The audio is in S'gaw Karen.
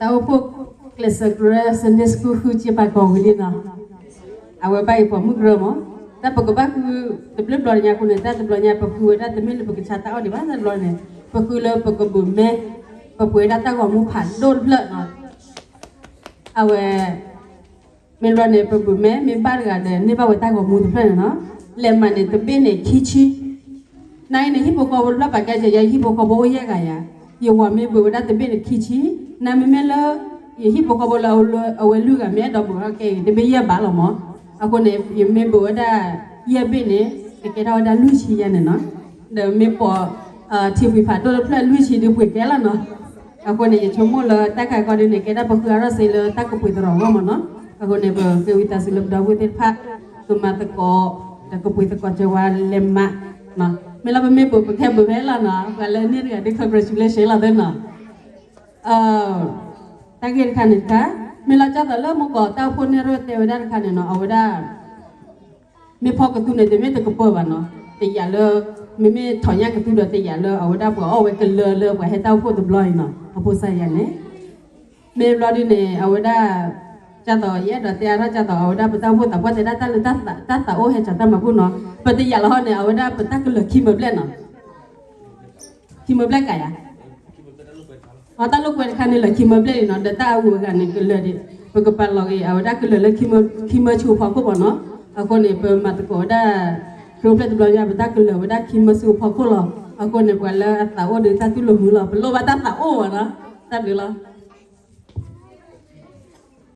တၢ်အိၣ်ဖှိၣ်ကျဲးစၢးကရၢ Sunday School ဃုက့ပာ်ကီၤဝံၤလံနီၤ. အဝဲဘၣ်အံၤပိာ်မုၣ်ကရၢမး, တၢ်ပကဘၣ်ဃု တဘျုးဘျီညါအဃိန့ၣ် တၢ်တဘျီညါပဃုဝဲဒၣ်တမ့ၢ်လၢပကဆါတၢ်အီၣ်ဒံးဘၣ် တဘျီန့ၣ် ပဃုလၢပကဘုးမဲ ပပှ့ၤဝဲဒၣ်တၢ်ဂီၤမူဖးဒိၣ်တဖျၢၣ်နီၤ. အဝဲ မ့ၢ်ဘျီန့ၣ် ပဘုးမဲ မ့ၢ်ဘၣ်တဂၤဒီး န့ၢ်ဘၣ်ဝဲတၢ်ဂီၤမူတဖျၢၣ်န့ၣ်နီၤ. လဲၤမးန့ၣ် တဘ့ၣ်န့ၣ်ခံဆံ နၤအံၤန့ၣ် ဟံၣ်ဖိဃီဖိတဖျၢၣ်ပာ်ကဲစ့ၢ်ယၤ ဟံၣ်ဖိဃီဖိအိၣ်ယဲၢ်ဂၤယၤ, ယဝၤမ့ၢ်ဘုးဝဲဒၣ်တဘ့ၣ်န့ၣ်ခံဆံ, နၤမ့မ့ၢ်လၢ ယဟံၣ်ဖိဃီဖိလၢအဝဲလွံၢ်ဂၤမ့ၢ်အဲၣ်ဒိးဘုးအီၣ်ကဲအံၤ တဘ့ၣ်ယဲၢ်ဘးလီၤမး. အဃိန့ၣ် ယမ့ၢ်ဘုးဝဲဒၣ် ယဲၢ်ဘ့ၣ်န့ၣ် ကကဲထီၣ်ဝဲဒၣ်လွံၢ်ဆံယဲၢ်န့ၣ်နီၤ. ဒီးမ့ၢ်ပိာ် ထံဖှံဖးဒိၣ်တဖျၢၣ်လွံၢ်ဆံဒုးပှ့ၤကဲလီၤနီၤ. အဃိန့ၣ် ယဆိကမိၣ်လၢတၢ်ခါခီဒ်န့ၣ် ကဲဒၣ်ပဃုအါထီၣ်စ့လၢတၢ်ကပှ့ၤသရိာ်အဂီၢ်မးနီၤ. အဃိန့ၣ် ပဃ့ဝံသးစူၤလၢပဒီပုၢ်ဝဲၢ်သ့ၣ်တဖၣ် ကမၤသကိး ဒီးကပှ့ၤသကိးစၢၤဝဲလဲၤမး, မ့ၢ်လၢပမ့ၢ်ဘုးပခဲဘုးဖဲလီၤနီၤ, ပှၤလၢန့ၣ်တဂၤဒ် congratulation လီၤသ့နီၤ. တၢ်ဂ့ၢ်တခါန့ၣ်တခါ, မ့ၢ်လီၤကၢ်သိးလၢမုၢ်ကီးတၢ်အိၣ်ဖှိၣ်န့ၣ်ရဲၣ်တဲဝဲဒၣ်တခါန့ၣ်နီၤ, အဝဲဒၣ် မ့ၢ်ဖီကသူန့ၣ် တမ့ၢ်တကပၢၢ်ဘၣ်နီၤ, တယာ်လၢ မ့မ့ၢ်ထီၣ်ညၣ်ကသူဒီးတယာ်လၢအဝဲဒၣ်ပှၤအီၣ်ဝဲကလၢၤလၢပှၤဟဲတၢ်အိၣ်ဖှိၣ်တဘျီအံၤနီၤ, အဖိစၢ်ယၤန့ၣ် မ့ၢ်ဘျီဒ်န့ၣ် အဝဲဒၣ် ကၢ်သိး ယအဲၣ်ဒိးတဲအါထီၣ်ကၢ်သိး အဝဲဒၣ်ပတၢ်အိၣ်ဖှိၣ်သးပှၢ်တဲဒၣ်တၢ်လၢတၢ်သးအိၣ်ဟဲကၠီၤတၢ်မၤဘူၣ်နီၤ, ပတယာ်လီၤဟီန့ၣ် အဝဲဒၣ်ပတၢ်ကလၢၤခံမၢဘျဲၣ်နီၤ. ခံမၢဘျဲၣ်ကယၤ အတၢ်လိာ်ကွဲတခါန့ၣ် လၢခံမၢဘျဲၣ်အံၤနီၤ, ဒီးတၢ်အဂုၤအဂၤန့ၣ် ကလၢၤဒံး, ပကပာ်လီၤဂ့ၤ အဝဲဒၣ်ကလၢၤလၢ ခံမၢဆူအဖီခိၣ်မးနီၤ. အဃိန့ၣ် ပမၤသကိးဝဲဒၣ် ခရံာ်အိၣ်ဖျဲၣ်တဘျီညါ ပတၢ်ကလၢၤဝဲဒၣ်ခံမၢဆူအဖီခိၣ်လီၤ. အဃိန့ၣ် ပှၤလၢအသးအိၣ်ဒီးတၢ်တူၢ်လိာ်မုာ်လီၤ, ပလိၣ်ဘၣ်တၢ်သးအိၣ်မးနီၤ. တၢ်ဘျုးလီၤ.